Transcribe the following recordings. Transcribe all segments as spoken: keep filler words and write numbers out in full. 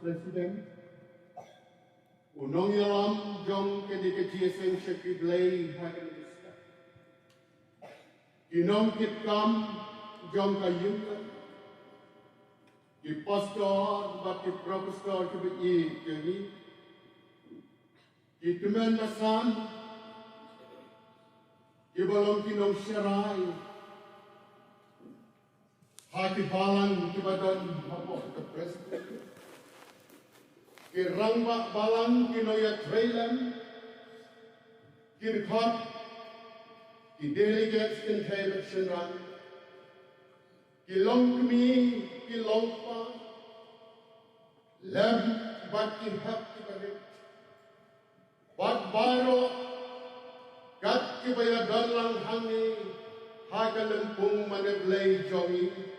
President, u nongïalam jong kane ka jingïaseng shakri Blei ha kane ka step, ki nongkitkam jong ka ïing, ki pastor bad ki pro-pastor kiba ïeit jong ngi, ki tymmen basan kiba long ki nongsharai ha ki balang kiba don hapoh ka Presbytery, ki rangbah balang, ki nongïatreilang, ki dkhot, ki delegates kynthei bad shynrang, ki longkmie, ki longkpa, lem bad ki hep kiba rit, bad baroh kat kiba ïadon lang hangne ha ka lympung mane Blei jong ngi.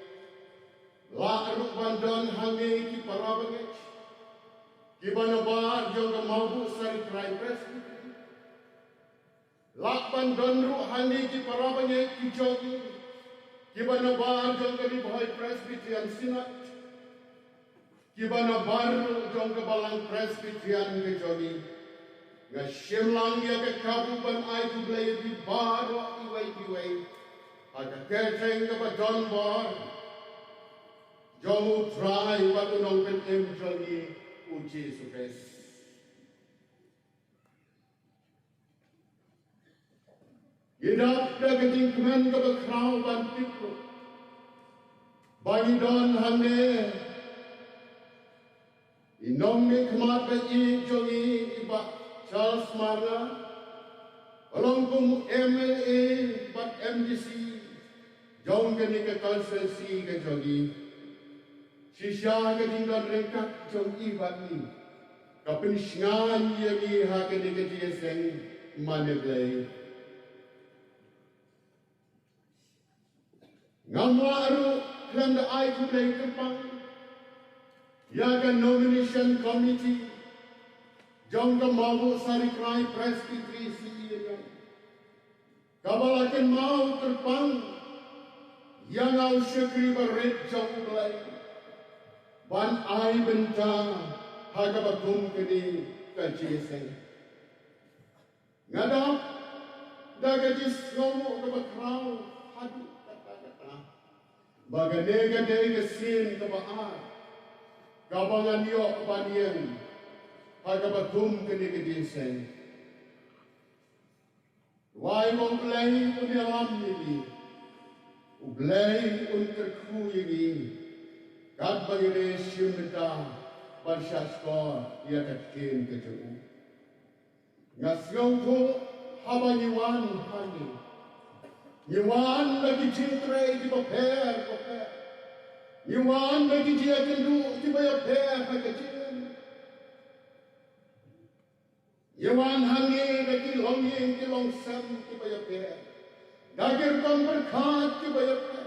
Lah ruh ban don hangne ki para bangeit kiba nabar jong ka Mawbuh Sari Krai Presbytery. Lah ban don ruh hangne ki para bangeit ki jong ngi kiba nabar jong ka Ri Bhoi Presbyterian Synod, kiba nabar ruh jong ka Balang Presbyterian ka jong ngi. Nga shim lang ïa ka kabu ban ai khublei ïa phi baroh iwei pa iwei ha ka kyrteng kaba don bor jong U Trai bad U Nongpynim jong ngi, U Jisu Khrist. Ngi dap da ka jingkmen kaba khraw ban tip ruh ba ngi don hangne i nongmihkhmat ba ïeit jong ngi, i Bah Charles Marngar, ba long kum u M L A bad M D C jong kane ka constituency ka jong ngi. Shisha ka jingdon ryngkat jong i bad ngi ka pynshngaiñ ïa ngi ha kane ka jingïaseng mane Blei. Ngam lah ruh khlem da ai khublei kyrpang ïa ka nomination committee jong ka Mawbuh Sari Krai Presbytery C E Union, kaba la kynmaw kyrpang ïa nga u shakri barit jong U Blei ban ai bynta ha kaba kum kane ka jingïaseng. Nga dap da ka jingsngewnguh kaba khraw haduh katta katta ba kane ka dei ka sien kaba ar kaba ngan ïoh ban ïeng ha kaba kum kane ka jingïaseng. Duwai ba U Blei un ïalam ïa ngi, U Blei un kyrkhu ïa ngi katba ngi re shim bynta ban shah shkor ïa ka ktien ka jong U. Nga sngewthuh haba ngi wan hangne, ngi wan da ki jingtrei kiba pher bapher, ngi wan da ki jingïakynduh kiba ïapher ha ka jingim. Ngi wan hangne da ki longïing ki longsem kiba ïapher, da ki rukom pyrkhat kiba ïapher.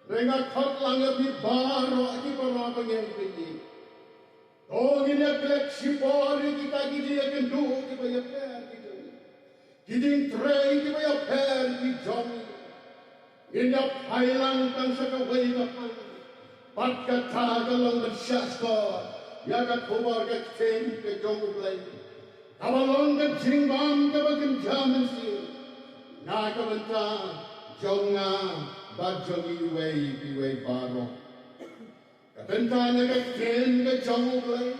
Hynrei nga khot lang ïa phi baroh ki para bangeit ba ïeit. To ngin ïa klet shipor ïa kita ki jingïakynduh kiba ïapher ki jong ngi, ki jingtrei kiba ïapher ki jong ngi. Ngin ïa phai lang tang sha kawei ka pang. Bad kata ka long ban shah shkor ïa ka khubor ka ktien ka jong U Blei, kaba long ka jingbam kaba kynja mynsiem na ka bynta jong nga bad jong iwei pa iwei baroh. Ka bynta na ka ktien ka jong U Blei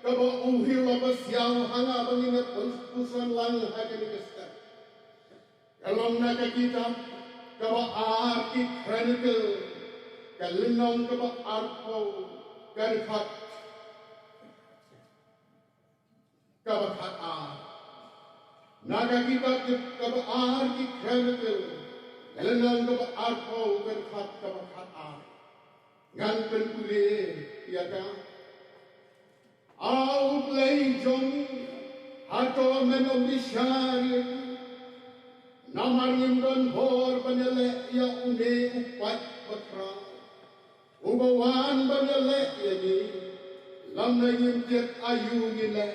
kaba u hi la pasiaw ha nga ba ngin ïa pun-, puson lang ha kane ka step, ka long na ka kitab kaba ar ki Chronicle, ka lynnong kaba arphew, ka dkhot kaba khat ar. Na ka kitab kaba ar ki Chronicle, ka lynnong kaba arphew, ka dkhot kaba khat ar. Ngan pynpule ïa ka. A U Blei jong ngi, hato men ym bishar ïa ngi? Namar ngim don bor ban ïaleh ïa une u paid bakhraw uba wan ban ïaleh ïa ngi. Lymne ngim tip aïu ngin leh,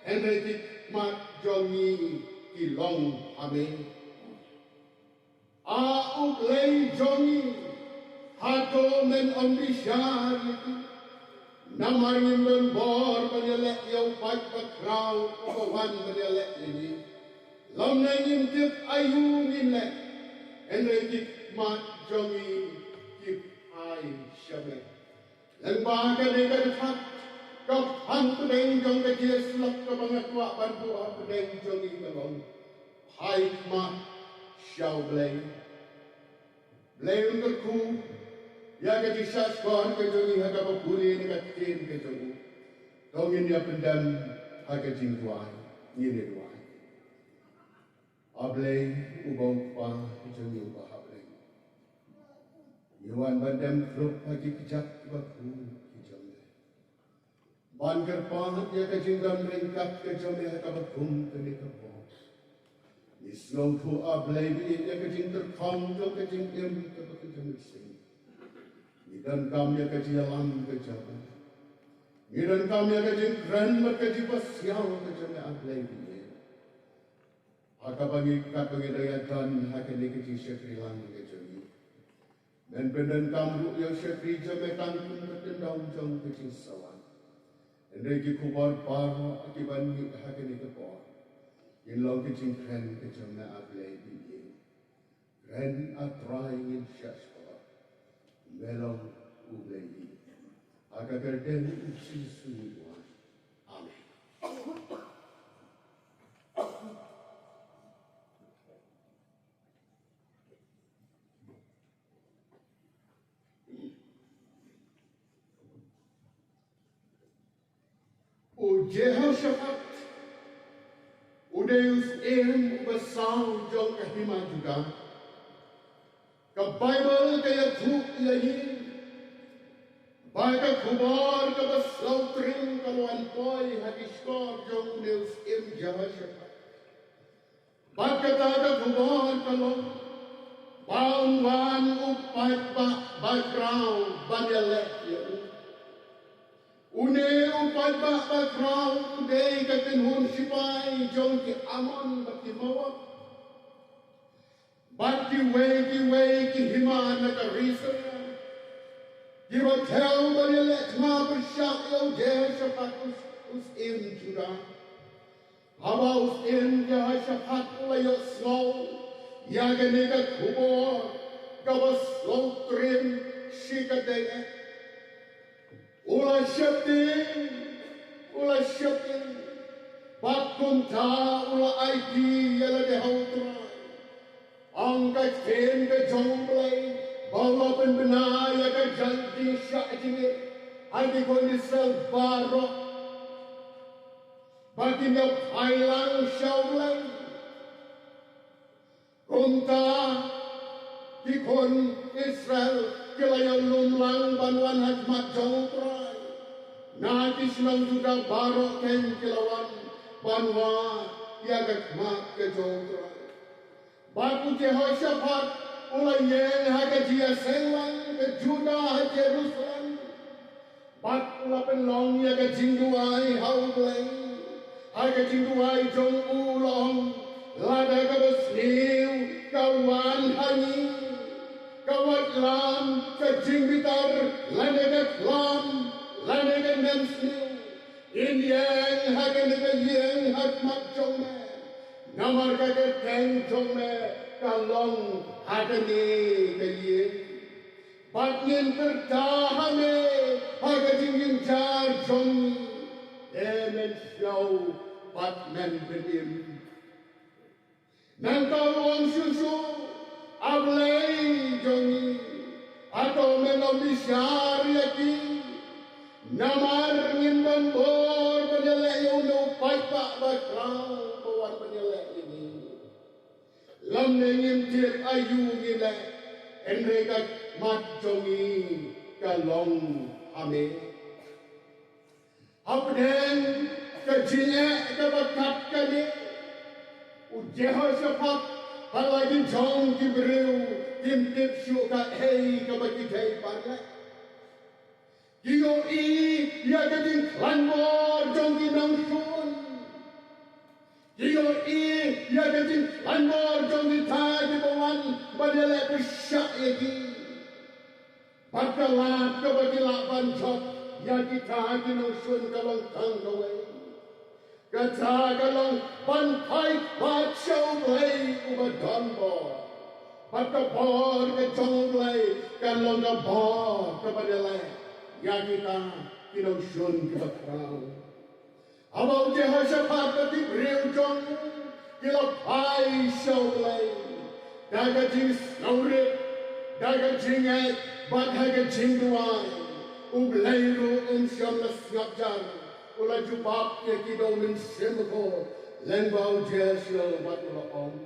hynrei ki khmat jong ngi ki long ha me. A U Blei jong ngi, hato men ym bishar ïa ngi? Namar ngim don bor ban ïaleh ïa u paid bakhraw uba wan ban ïaleh ïa ngi. Lymne ngim tip aïu ngin leh, hynrei ki khmat jong ngi ki phai sha me. Lyngba kane ka dkhot, ka phang pdeng jong ka jingïasyllok kaba nga kwah ban buh hapdeng jong ngi ka long: Phai khmat sha U Blei. Blei un kyrkhu ïa ka jingshahshkor ka jong ngi ha kaba pule na ka ktien ka jong u. To ngin ïa pyndem ha ka jingduwai, ngin ïa duwai. A Blei uba u Kpa ka jong ngi uba ha bneng, ngi wan ban dem khrup ha ki kjat kiba khuid ki jong me, ban kyrpad ïa ka jingdon ryngkat ka jong me ha kaba kum kane ka por. Ngi sngewthuh, A Blei, ba ïa ka jingtyrkhong jong ka jingim kaba ka jong me shisien, ngi donkam ïa ka jingïalam ka jong me. Ngi donkam ïa ka jingkren bad ka jingpasiaw ka jong me, A Blei, ba ïa ha kaba ngi, katba ngi dang ïadon ha kane ka jingshakri lang ka jong ngi. Men pyndonkam ruh ïa u shakri jong me tang kum ka kyndong jong ka jingsawa. Hynrei ki khubor baroh kiban mih ha kane ka por, kin long ka jingkren ka jong me, A Blei, ba ïa kren, A Trai, ngin shahshkor. Me long U Blei. Ha ka kyrteng U Jisu ngi duwai. Amen. U Jehoshaphat u dei u syiem uba saw jong ka hima Judah. Ka Baibl ka ïathuh ïa ngi ba ka khubor kaba shlawtrim ka la wan poi ha ki shkor jong une u syiem Jehoshaphat. Bad kata ka khubor ka long ba un wan u paidbah bakhraw ban ïaleh ïa u. Une u paidbah bakhraw u dei ka kynhun shipai jong ki Ammon bad ki Moab bad kiwei kiwei ki hima na ka ri Syria, kiba thew ban ïaleh thma pyrshah ïa u Jehoshaphat u, u syiem Judah. Haba u syiem Jehoshaphat u la ïohsngew ïa kane ka khubor kaba shlawtrim shikatdei, u la sheptieng, u la sheptieng, bad kumta u la aiti ïa lade ha U Trai. Ong ka ktien ka jong U Blei ba u la pynbna ïa ka jingshah jingit ha ki khun Israel baroh ba kin ïa phai lang sha U Blei. Kumta ki khun Israel ki la ïalum lang ban wan ha khmat jong U Trai. Na ki shnong Judah baroh ken ki la wan ban wad ïa ka khmat ka jong U Trai. Bad u Jehoshaphat u la ïeng ha ka jingïaseng lang ka Judah ha Jerusalem. Bad u la pynlong ïa ka jingduwai ha U Blei. Ha ka jingduwai jong u u la ong, lada kaba sniew ka wan ha ngi, ka watlam, ka jingbitar, lane ka khlam, lane ka nemsniew, in ïeng ha kane ka ïing ha khmat jong me. Namar ka kyrteng jong me ka long ha kane ka ïing. Bad ngin pyrta ha me ha ka jingjynjar jong ngi, te men sngewbha bad men pynim. Nangta u ong shuh shuh, A Blei jong ngi, hato men ym bishar ïa ki? Namar ngim don bor ban ïaleh ïa une u paidbah bakhraw ba wan ban ïaleh ïa ngi. Lymne ngim tip aïu ngin leh, hynrei ka khmat jong ngi ka long ha me. Hapdeng ka jingeh kaba kat kane, u Jehoshaphat bad la ki jong ki briew kim tip shuh kaei kaba ki dei ban leh. Ki ïohi ïa ka jingkhlaiñ bor jong ki nongshun. Ki ïohi ïa ka jingkhlaiñ bor jong kita kiba wan ban ïaleh pyrshah ïa ki. Bad ka lad kaba ki lah ban jop Ïa kita ki nongshun ka long tang kawei. Kata ka long ban phai bad sha U Blei uba don bor. Bad ka bor ka jong U Blei ka long ka bor kaba ïaleh ïa kita ki nongshun kiba khraw. Haba u Jehoshaphat bad ki briew jong u ki la phai sha U Blei da ka jingsngewrit, da ka jingngeit bad ha ka jingduwai, U Blei ruh um shym la sngap jar. U la jubab ïa ki da U Mynsiem Bakhuid lyngba u Jezreel bad u la ong,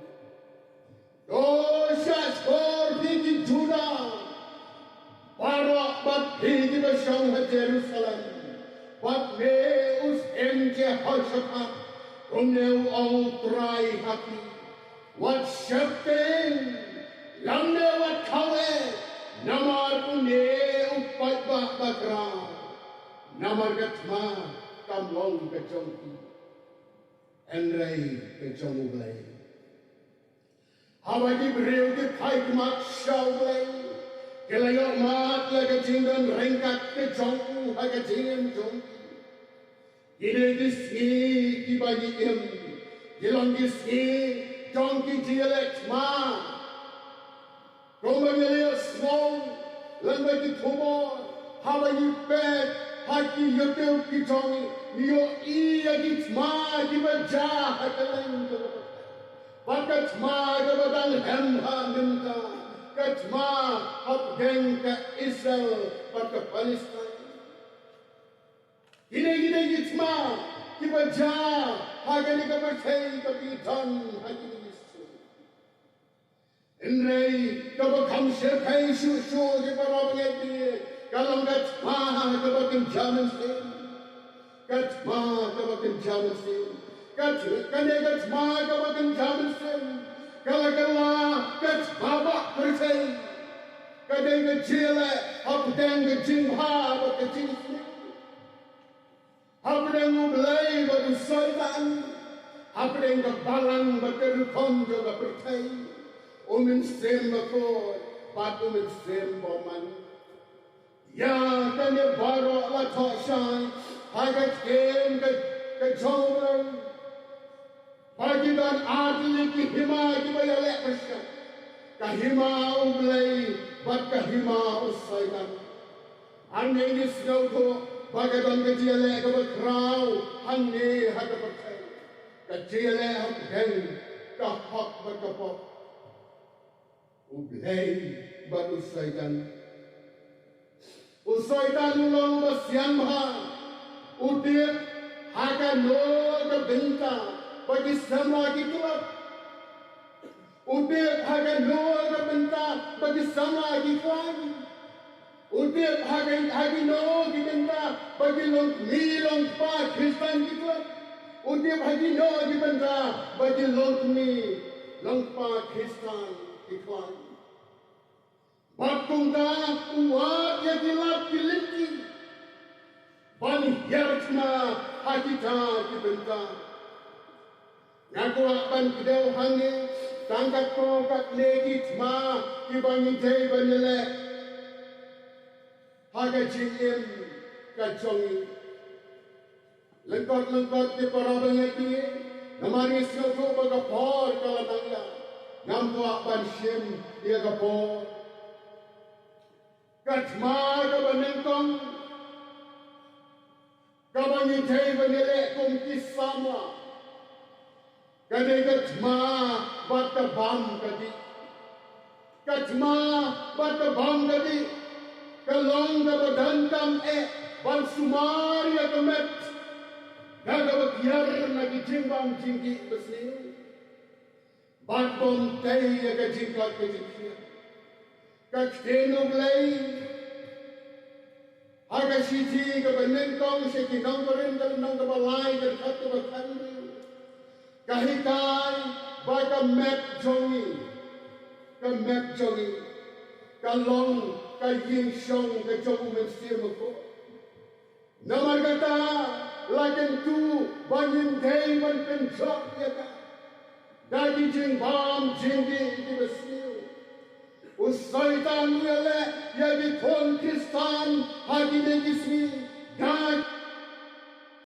to sha shkor phi ki Judah baroh bad phi kiba shong ha Jerusalem. Bad me u Syiem Jehoshaphat, kumne u ong U Trai ha phi, wat sheptieng lymne wat khaw eh, namar une u paidbah bakhraw, namar ka thma kam long ka jong phi, hynrei ka jong U Blei. Haba ki briew ki phai khmat sha U Blei, ki la ïoh mad ïa ka jingdon ryngkat ka jong u ha ka jingim jong ki. Kine ki sngi kiba ngi im, ki long ki sngi jong ki jingïaleh thma. Kumba ngi la ïohsngew lyngba ki khubor, haba ngi peit ha ki YouTube ki jong ngi, ngi ïohi ïa ki thma kiba jia ha kylleng ka pyrthei. Bad ka thma kaba dang hem ha mynta, ka thma hapdeng ka Israel bad ka Palestine. Kine kine ki thma kiba jia ha kane ka pyrthei kaba ngi don ha kine ki sngi. Hynrei kaba kham shyrkhei shuh shuh, ki para bangeit, ka long ka thma kaba kynja mynsiem. Ka thma kaba kynja mynsiem. Ka th-, kane ka thma kaba kynja mynsiem ka la kylla ka thma bah pyrthei. Ka dei ka jingïaleh hapdeng ka jingbha bad ka jingsniew. Hapdeng U Blei bad u Soitan, hapdeng ka balang bad ka rukom jong ka pyrthei, U Mynsiem Bakhuid bad U Mynsiem Bymman. Ïa kane baroh la thoh shai ha ka ktien ka, ka jong U Blei. Ba ki don ar tylli ki hima kiba ïaleh pyrshah, ka hima U Blei bad ka hima u Soitan. Hangne ngi sngewthuh ba ka don ka jingïaleh kaba khraw hangne ha ka pyrthei, ka jingïaleh hapdeng ka hok bad ka pop. U Blei bad u Soitan. U Soitan u long ba siang bha, u tip ha kano ka bynta ba ki samla ki klop. U tip ha kano ka bynta ba ki samla ki khlaiñ. U tip ha ki, ha kino ki bynta ba ki longkmie longkpa Khristan ki klop. U tip ha kino ki bynta ba ki longkmie longkpa Khristan ki khlaiñ. Bad kumta u wad ïa ki lad ki lynti ban hiar thma ha kita ki bynta. Nga kwah ban kdew hangne tang katto katne ki thma kiba ngi dei ban ïaleh ha ka jingim ka jong ngi. Lyngkot lyngkot ki para bangeit, namar ngi sngewthuh ba ka por ka la nang ïa, ngam kwah ban shim ïa ka por. Ka thma kaba nyngkong kaba ngi dei ban ïaleh kum ki samla, ka dei ka thma bad ka bam ka dih. Ka thma bad ka bam ka dih ka long kaba donkam eh ban sumar ïa ka met da kaba kiar na ki jingbam jingdih basniew. Bad bym tei ïa ka jingkoit ka jingkhiah. Ka ktien U Blei ha ka shithi kaba nyngkong sha ki nong Korinth, ka lynnong kaba lai, ka dkhot kaba khatwei, ka hikai ba ka met jong ngi, ka met jong ngi ka long ka ïing shong ka jong U Mynsiem Bakhuid. Namar kata, la kyntu ba ngin dei ban pynjot ïa ka da ki jingbam jingdih kiba sniew. U Soitan u ïaleh ïa ki khun Khristan ha kine ki sngi Ka